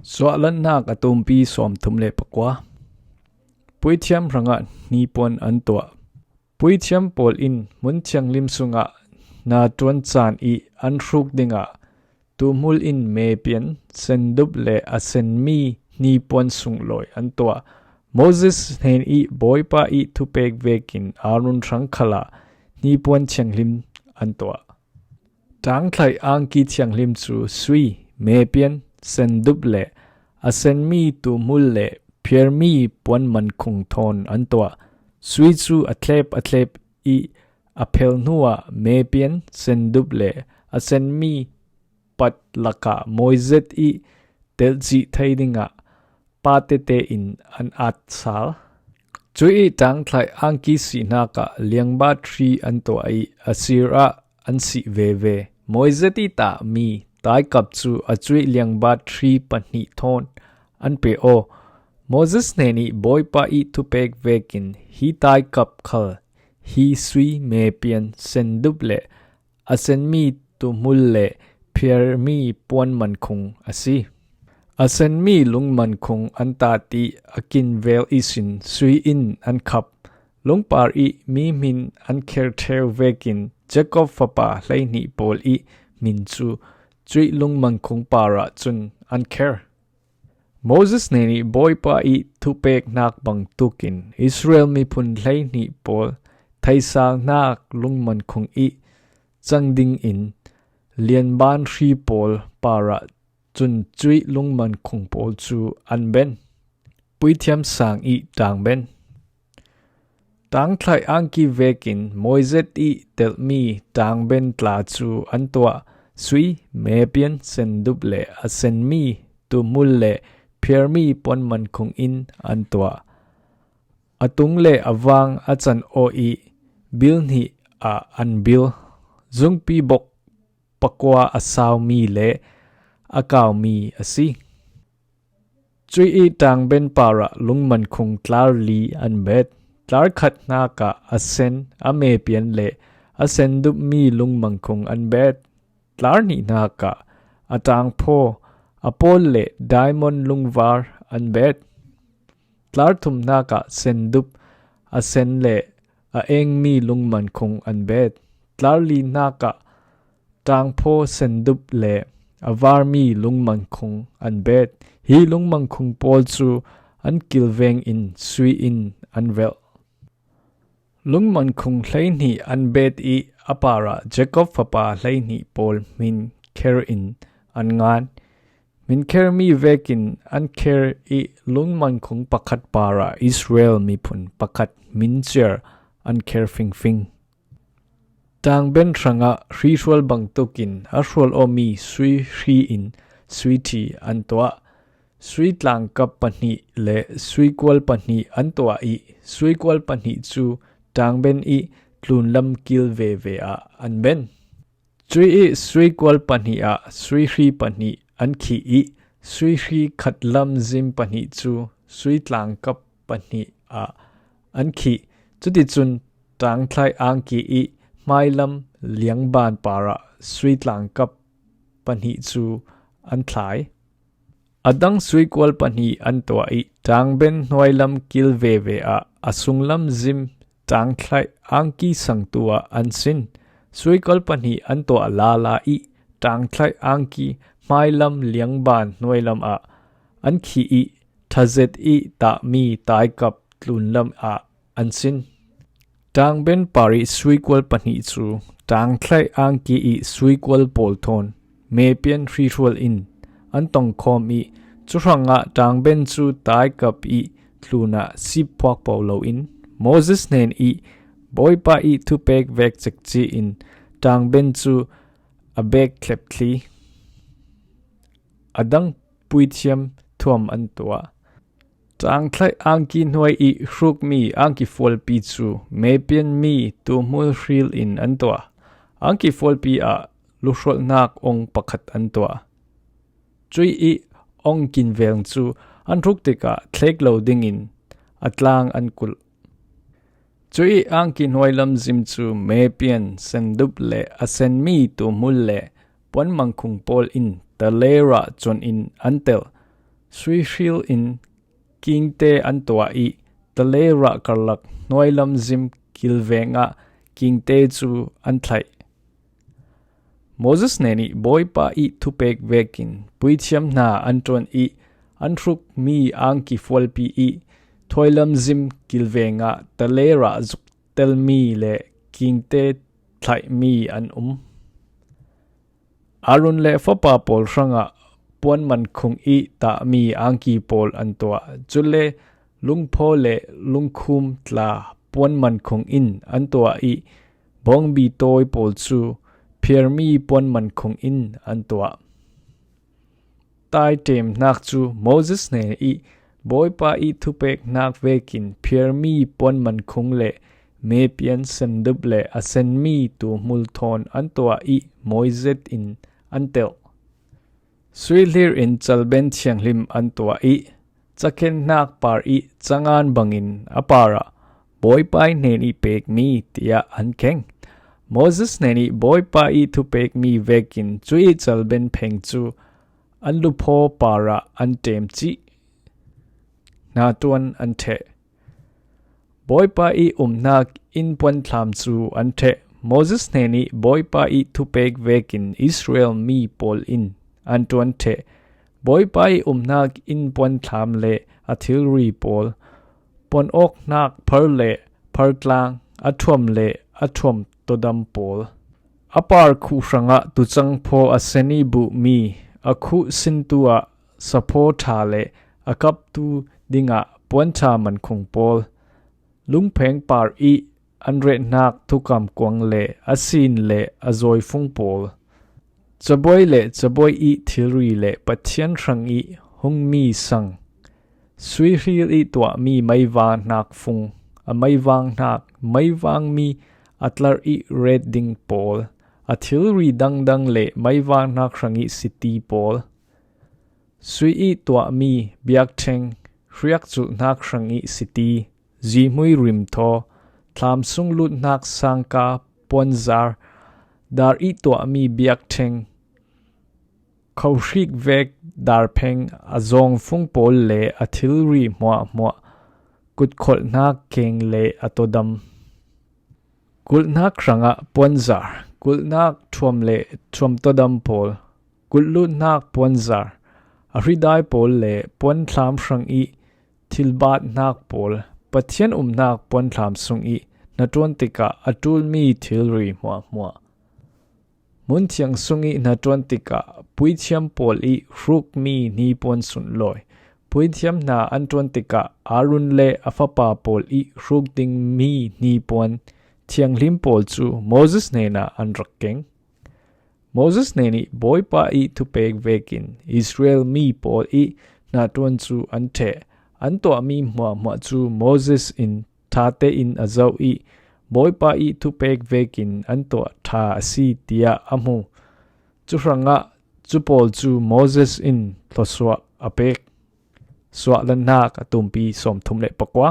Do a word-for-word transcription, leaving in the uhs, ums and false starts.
Suahlannak a tumpi sawmthum le pakua. Puithiam hrangah hnipuan an tuah. Puithiam pawl in hmun thianghlim sungah na ṭuan caan ih an hruk dingah tuhmul in mepian, sendup le a senmi hnipuan sunglawi an tuah. Moses hnen ih Bawipa ih thupek vekin Aaron hrang khalah hnipuan thianghlim an tuah. Ṭangthlaih angki thianghlim cu sui, mepian, sendup le a senmi tuhmul le phiarmi puanman khung thawn an tuah. Sui cu a thlep a thlep ih a phel hnuah mepian, sendup le a senmi pat lakah mawizet ih telh cih thei dingah pa tete in an at sal. Cuih ṭangthlaih angki sihnak ah liangbat hri an tuah ih a sir ah an sih veve. Mawizet ih tahmi taikap cu a cuih liangbat hri pahnih thawn an pe aw. Moses hnen ih Bawipa ih thupek vekin hi taikap khal hi sui, mepian, sendup le a senmi tuhmul le phiarmi puanman khung a si. A senmi lungman khung an tat ih a kinvel ihsin sui in an khap. Lungpar ih mi hmin an kher ṭheu vekin Jacob fapa hleihnih pawl ih hmin cu cuih lungman khung parah cun an kher. Moses hnen ih Bawipa ih thupeknak bangtukin Israel miphun hleihnih pawl theisalnak lungman khung ih cang dingin lianban hri pawl parah cun cuih lungman khung pawl cu an ben. Puithiam sang ih ṭangben. Ṭangthlaih angki vekin mawizet ih telhmi ṭangben tla cu an tuah. Sui, mepian, sendup le a senmi tuhmul le phiarmi puanman khung in an tuah. A tung le a vang a can aw ih bil hnih ah an bil. Zungpi bok pakua a saumi le a kaumi a si. Cuih ih ṭangben parah lungman khung tlar li an bet. Tlar khat hnakah a sen, a mepian le a sendupmi lungman khung an bet. Tlar hnihnak ah a ṭangphaw, a pawl le diamond lungvar an bet. Tlar thumhnak ah sendup, a sen le a engmi lungman khung an bet. Tlar linak ah ṭangphaw, sendup le a varmi lungman khung an bet. Hi lungman khung pawl cu an kilveng in sui in an velh. Lungman khung hleihnih an bet ih a parah Jacob fapa hleihnih pawl hmin kher in an ngan. Hmin khermi vekin an kher ih lungman khung pakhat parah Israel miphun pakhat hmin ciar an kher fingfing. Ṭangben hrangah hrihrual bangtukin a hrual awmi sui hri in sui ṭhi an tuah. Sui tlangkap pahnih le suikual pahnih an tuah ih suikual pahnih cu ṭangben ih tlunlam kil veve ah an ben. Cuih ih suikual pahnih ah sui hri pahnih an khih ih sui hri khatlam zim pahnih cu sui tlangkap pahnih ah an khih. Cuticun ṭangthlaih angki ih hmailam liangban parah sui tlangkap pahnih cu an thlai. A dang suikual pahnih an tuah ih ṭangben hnuailam kil veve ah a sunglam zim ṭangthlaih angki sangtu ah an sin. Suikual pahnih an tuah lala ih ṭangthlaih angki hmailam liangban hnuailam ah an khih ih ṭhazet ih tahmi taikap tlunlam ah an sin. Ṭangben par ih suikual pahnih cu ṭangthlaih angki ih suikual pawl thawn mepian hrihrual in an tongkhawm ih cu hrangah ṭangben cu taikap ih tlunah sip phuak paoh loin Moses hnen ih Bawipa ih thupek vek cekci in ṭangben cu a bek thlep thli. A dang puithiam thuam an tuah. Ṭangthlaih angki hnuai ih hrukmi angki fualpi cu mepianmi tuhmul hril in an tuah. Angki fualpi ah luhrualhnak ong pakhat an tuah. Cuih ih ong kinveng cu an hruk tikah thlek lo dingin a tlang an kulh. Cuih angki hnuailam zim cu mepian, sendup le a senmi tuhmul le puanmangkhung pawl in talerah cuan in an telh. Suihril in kingte an tuah ih, Talera karlak hnuailam zim kilvengah kingte cu an thlaih. Moses hnenih Bawipa ih thupek vekin puithiam hna an ṭuan ih, an hrukmi angki fualpi ih, thuailam zim kilvengah Talera zuktelmi le kingte thlaihmi an um. Aaron le fapa pawl hrangah puanman khung ih tahmi angki pawl an tuah. Cule lungphaw le lungkhum tla puanman khung in an tuah ih, bawngbi tawi pawl cu phiarmi puanman khung in an tuah. Taiṭemhnak cu Moses hnenih Bawipa ih thupeknak vekin phiarmi puanman khung le mepian sendup le a senmi tuuhmul thawn an tuah ih, mawi zetin an telh. Suihlir in calben thianghlim an tuah ih, cakhenhnak par ih cangan bangin a parah Bawipa ih hnenih pekmi tiah an kheng. Moses hnenih Bawipa ih thupekmi vekin cuih calben pheng cu an luphaw parah an ṭem cih hnaṭuan an ṭheh. Bawipa ih umnak inn puanthlam cu an ṭheh. Moses hnenih Bawipa ih thupek vekin Israel mi pawl in an ṭuan ṭheh. Bawipa ih umnak inn puanthlam le a thilri pawl, puan awknak phar le phartlang, a ṭhuam le a ṭhuam tawdam pawl, a par khuh hrangah tucang phaw a sen ih buhmi, a khuh sintu ah saphaw ṭha le a kaptu dingah puanṭha mankhung pawl, lungpheng par ih an rehnak thukam kuang le a sin le a zawifung pawl, cabuai le cabuai ih thilri le Pathian hrang ih hungmi sang, suihril ih tuahmi meivangnak fung, a meivangnak, meivangmi a tlar ih ret ding pawl, a thilri dangdang le meivangnak hrang ih siti pawl, sui ih tuahmi biakṭheng, hriakculhnak hrang ih siti, zihmui rimthaw, thlam sung lutnak sangka puanzar, dar ih tuahmi biakṭheng, khohrik vek darpheng, a zawngfung pawl le a thilri hmuahhmuah, kutkholhnak keng le a tawdam, kulhnak hrangah puanzar, kulhnak ṭhuam le ṭhuam tawdam pawl, kulhlutnak puanzar, a hridai pawl le puanthlam hrang ih thilbatnak pawl, Pathian umnak puanthlam sung ih hnaṭuan tikah a ṭulmi thilri hmuahhmuah, hmunthiang sung ih hnaṭuan tikah puithiam pawl ih hrukmi hnipuan sunlawi, puithiam hna an ṭuan tikah Aaron le a fapa pawl ih hruk dingmi hnipuan thianghlim pawl cu Moses hnenah an rak keng. Moses hnenih Bawipa ih thupek vekin Israel mi pawl ih hnaṭuan cu an ṭheh. An tuahmi hmuahhmuah cu Moses in ṭha tein a zoh ih Bawipa ih thupek vekin an tuah ṭha a si tiah a hmu. Cu hrangah cu pawl cu Moses in thluasuah a pek. Suahlannak a tumpi sawmthum le pakua.